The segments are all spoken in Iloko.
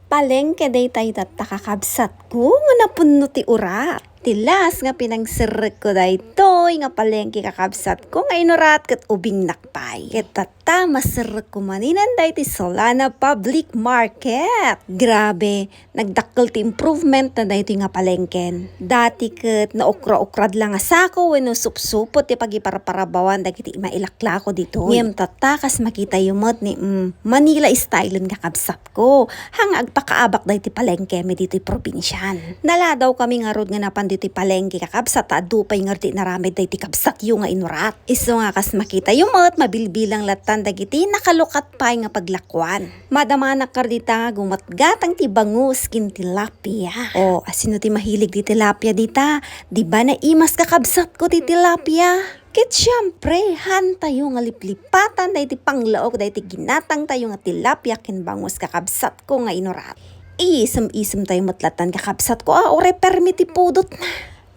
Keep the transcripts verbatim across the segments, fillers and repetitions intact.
Palengke daytay tatta, kakabsatko, nga napunno ti urat. Ti last nga pinangserrekko daytoy nga palengke, kakabsatko nga inurat, ket ubingnak pay. Ket tatta, maserrekko maninen daytoy Solana Public Market. Grabe, nagdakkel ti improvement na daytoy nga palengken. Dati ket naukra-ukrad la nga sako wenno supsupot ti pagiparparabawan dagiti mailaklako ditoy. Ngem tatta, kas makitayo met ni, mm, Manila style, kakabsat ko. Haan nga agpakaabak daytoy palengkemi ditoy probinsian. Naladawkami ngarud nga napan ditoy palengke, kakabsat, ta adu pay ngarud ti inaramid daytoy kabsatyo nga inurat. Isu nga kas makitayo met, mabilbilang lattan dagiti nakalukat pay nga paglakuan. Madamanak ngarud dita nga gumatgatang ti bangus ken tilapia. O, asino ti mahilig ti tilapia dita? Di ba naimas, kakabsatko, ti tilapia? Ket siempre, haantayo nga liplipatan daytoy panglaok daytoy ginatangtayo nga tilapia ken bangus, kakabsatko nga inurat. Iisem-isemtayo met lattan, kakabsatko, a, uray permi ti pudotna.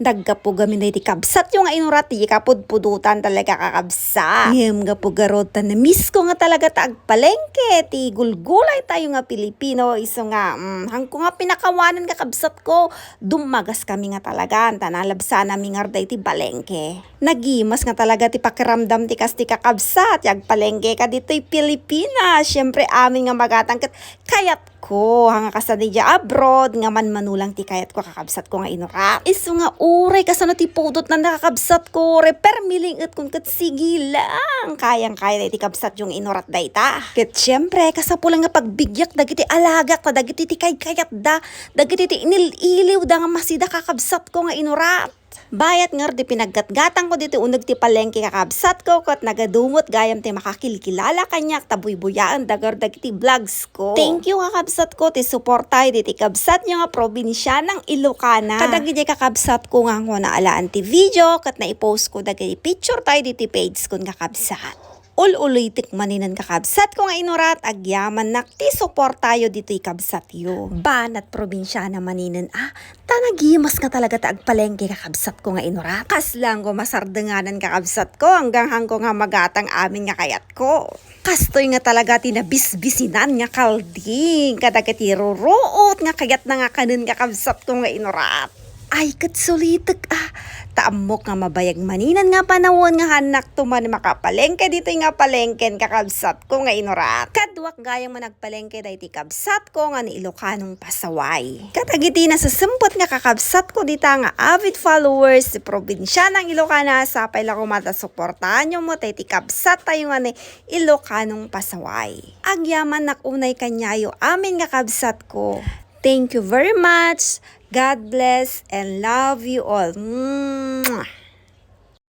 Naggapu gamin daytoy kabsatyo nga inurat, ti kapudpudotan talaga, kakabsat. Ngem gapu garud ta namisko nga talaga ta agpalengke ti gulgulaytayo nga Pilipino, isu nga, mm, haanko nga pinakawanen, kakabsatko, dummagas kami nga talaga, ta nalabsanami ngarud daytoy palengke. Nagimas nga talaga ti pakiramdam ti kas ti, kakabsat, ti agpalengke ka ditoy Pilipinas. Siempre, amin nga magatang ket kayatko. Haan nga kas diay abroad nga manmanulang ti kayatko, kakabsatko nga inurat. Isu nga uray kasano ti pudotna, kakabsatko, uray permi lingetkon ket sige lang. Kayang-kaya daytoy kabsatyo nga inurat dayta. Ket siempre, kasapulan nga pagbigiak dagiti alagak ta dagiti ti kaykayatda, dagiti ti inil-iliwda nga masida, kakabsatko nga inurat. Bayat ngarud ti pinaggatgatangko ditoy uneg ti palengke, kakabsatko, ket nagadu met gayam ti makakilkilala kaniak ta buybuyaenda ngarud dagiti vlogs ko. Thank you, kakabsatko, ti suportayo ditoy kabsatyo nga probinsianang Ilocana. Kadagiti kakabsatko nga haanko naalaan ti video ket naipost ko dagiti picture tayo ditoy page kon, kakabsat. Ul-ulitek maninen, kakabsatko nga inurat, agyamannak ti suportayo ditoy kabsatyo. Banat probinsiana maninen a, ta nagimas nga talaga ta agpalengke, kakabsatko nga inurat. Kasla nga masardenganan, kakabsatko, anggang haanko nga magatang amin nga kayatko. Kastoy nga talaga ti nabisbisinan nga kalding kadagiti ruruot nga kayatna nga kanen, kakabsatko nga inurat. Ay, ket sulitek a. Ta ammok nga mabayag maninen nga panawen nga haannakto man makapalengke ditoy nga palengken, kakabsatko nga inurat. Kaduak gayam nga nagpalengke daytoy kabsatko nga ni Ilocanong pasaway. Kadagiti nasasempet nga kakabsatko dita nga avid followers ti probinsianang Ilocana, sapay la koma ta suportaanyo met daytoy kabsattayo nga ni Ilocanong pasaway. Agyamannak unay kaniayo amin nga kabsatko. Thank you very much. God bless and love you all. Mwah!